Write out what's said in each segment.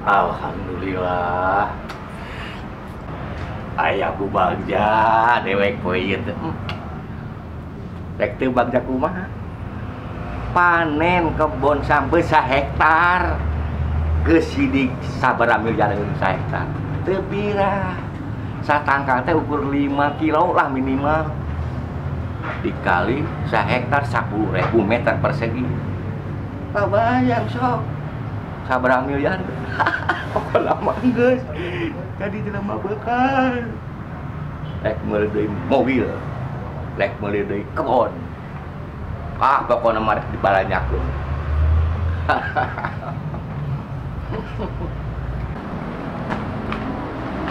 Alhamdulillah. Aya ku bagja dewek poe ieu teh. Rek teu bagja kumaha? Panen kebon sampai sahektar. Geus sidik sabaraha miliar sahektar. Teu pira. Satangkal teh ukur 5 kilo lah minimal. Dikali sahektar 10.000 meter persegi. Kabayang sok. Sabaraha miliar. Pokona mah geus. Jadi jelema beukar. Rek meuli deui mobil. Rek meuli deui kebon. Ah, pokona mah rek dibalanyakeun.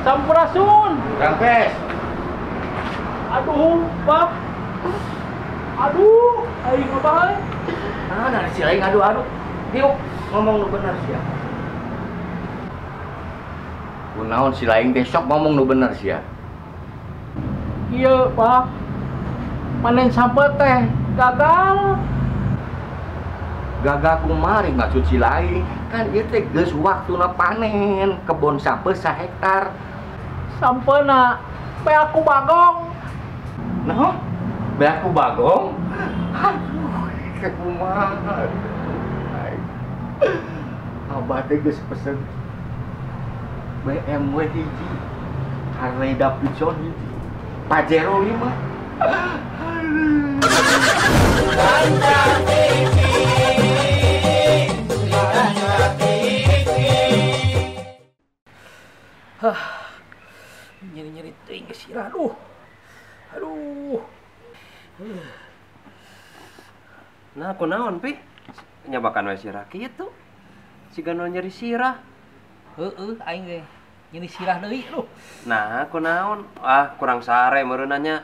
Sampurasun. Rampes. Aduh, Pak. Aduh, aing mah. Ah, dari si lain adu-adu. Diuk ngomong nu bener sia. Kunaon si lain teh sok ngomong nu bener sia. Iya, Pak. Panen sampeu teh gagal. Gagal kumari maksud si lain. Kan ieu teh geus waktuna panen kebon sampeu sahektar. Sampeuna beak ku bagong. Nah, beak ku bagong? Aduh, kumaha. Abah teh geus pesen BMW hiji, Harley Davidson hiji, Pajero 5. Hah, nyeri-nyeri teuing geus sirah, aduh. Aduh. Nah, kunaon pi? Nyabakan we sirah kitu. Siga nu nyeri sirah. Heeh, aing ge nyeri sirah deui aduh. Nah, kunaon? Ah, kurang sare meureun nya.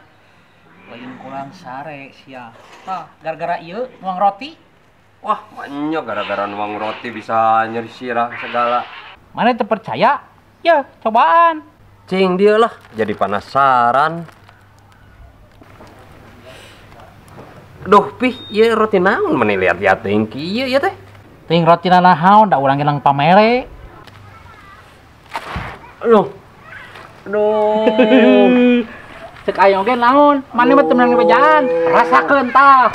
Lain kurang sare sia. Tah, gara-gara ieu nuang roti. Wah, banyak gara-gara nuang roti bisa nyeri sirah segala. Mana teu percaya? Ya, cobaan. Cing dia lah, jadi penasaran. Duh, pih, ieu roti naon meni liat-liat teuing kieu ieu teh? Teuing roti naon da urang ge nang pamere. Aduh. Aduh. Cek aing oge naon? Mane mah teu meunang dibejaan. Rasakeun tah.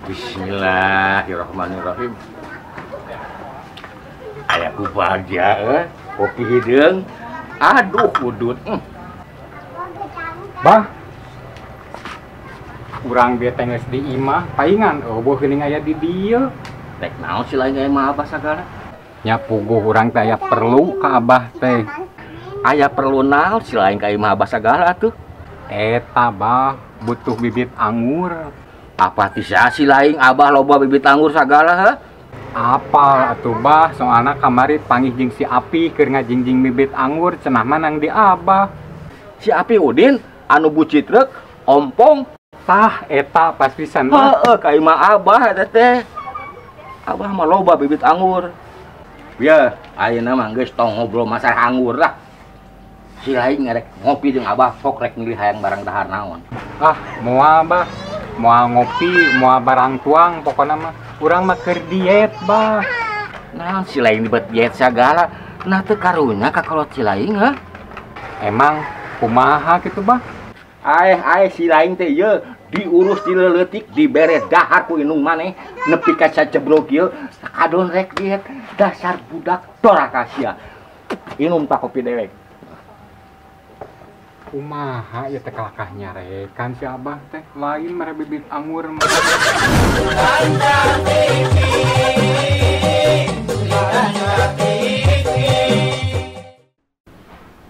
Bismillahirrahmanirrahim. Aya ku bagja kopi hideung. Aduh udut. Bah. Urang bete geus di imah paingan eueuh geuning aya di dieu. Rek naon si lain aya mah abah sagala? Nya puguh urang teh aya perlu ka abah teh. Aya perlu naon si lain ka imah abah sagala atuh? Eta bah butuh bibit anggur. Apa ti si lain abah loba bibit anggur sagala heuh? Apal atuh bah soalna kamari panggih jeung si Api keur ngajingjing bibit anggur cenah mah nang di abah. Si Api Udin anu bucitrek ompong. Tah eta pas pisan mah. Heeh, ka imah abah eta teh. Abah mah loba bibit anggur. Ya, ayeuna mah geus tong ngobrol masalah anggur lah. Si lain ngarek ngopi jeung abah sok rek milih hayang barang dahar naon. Ah, moal bah. Moal ngopi, moal barang tuang pokona mah. Urang mah keur diet bah. Naon si lain dibet diet sagala. Nah teu karunya ka kolot si lain heuh. Emang kumaha kitu bah? Aeh aeh si lain teh ieu diurus dileuletik dibere dahar ku indung maneh nepi ka sacebrok ieu kadon rek diet dasar budak doraka sia. Inum tak kopi dewek. Kumaha ieu teh kalakah nyarekan si abah teh lain mere bibit anggur mah.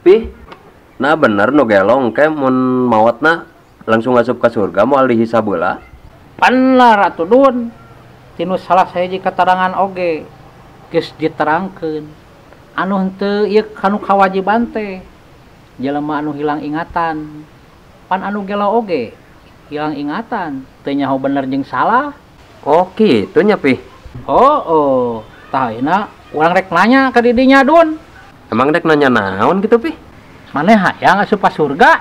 Pih, nah bener nu gelong ke mun mawatna langsung asup ka surga moal dihisab heula. Bener atuh Dun. Tinu salah sahiji katarangan oge geus diterangkeun. Anu henteu ieu kanu kawajiban teh jelema anu hilang ingatan. Pan anu gelo oge hilang ingatan, teu nyaho bener jeung salah. Oh kitu nya Pih. Oh, oh. Tah ayeuna urang rek nanya ka didinya Dun. Emang rek nanya naon kitu Pih? Maneh hayang asup ka surga?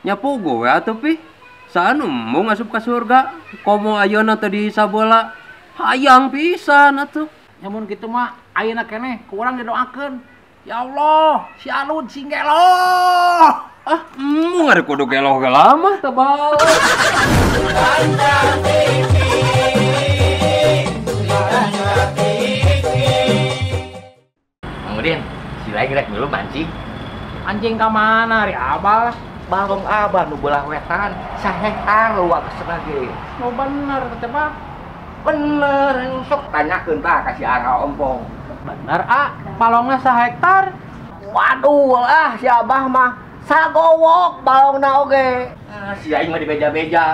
Nya puguh we atuh Pih. Saha nu embung asup ka surga? Komo ayeuna teu dihisab heula. Hayang pisan atuh. Nya mun kitu mah ayeuna keneh ku urang didoakeun. Ya Allah, si Alun sing geloh. Ah, embung ari kudu geloh ge mah teh bae. Mang Udin, si lain rek milu mancing. Anjing ka mana ari Abah? Balong Abah nu belah wetan sahektar luasna ge. Nu bener teh Bah. Bener, sok tanyakeun tah ka si Ara Ompong. Bener ah, balongna sahektar. Waduh ah si Abah mah sagowok balongna oge. Ah, si aing mah dibeja-beja.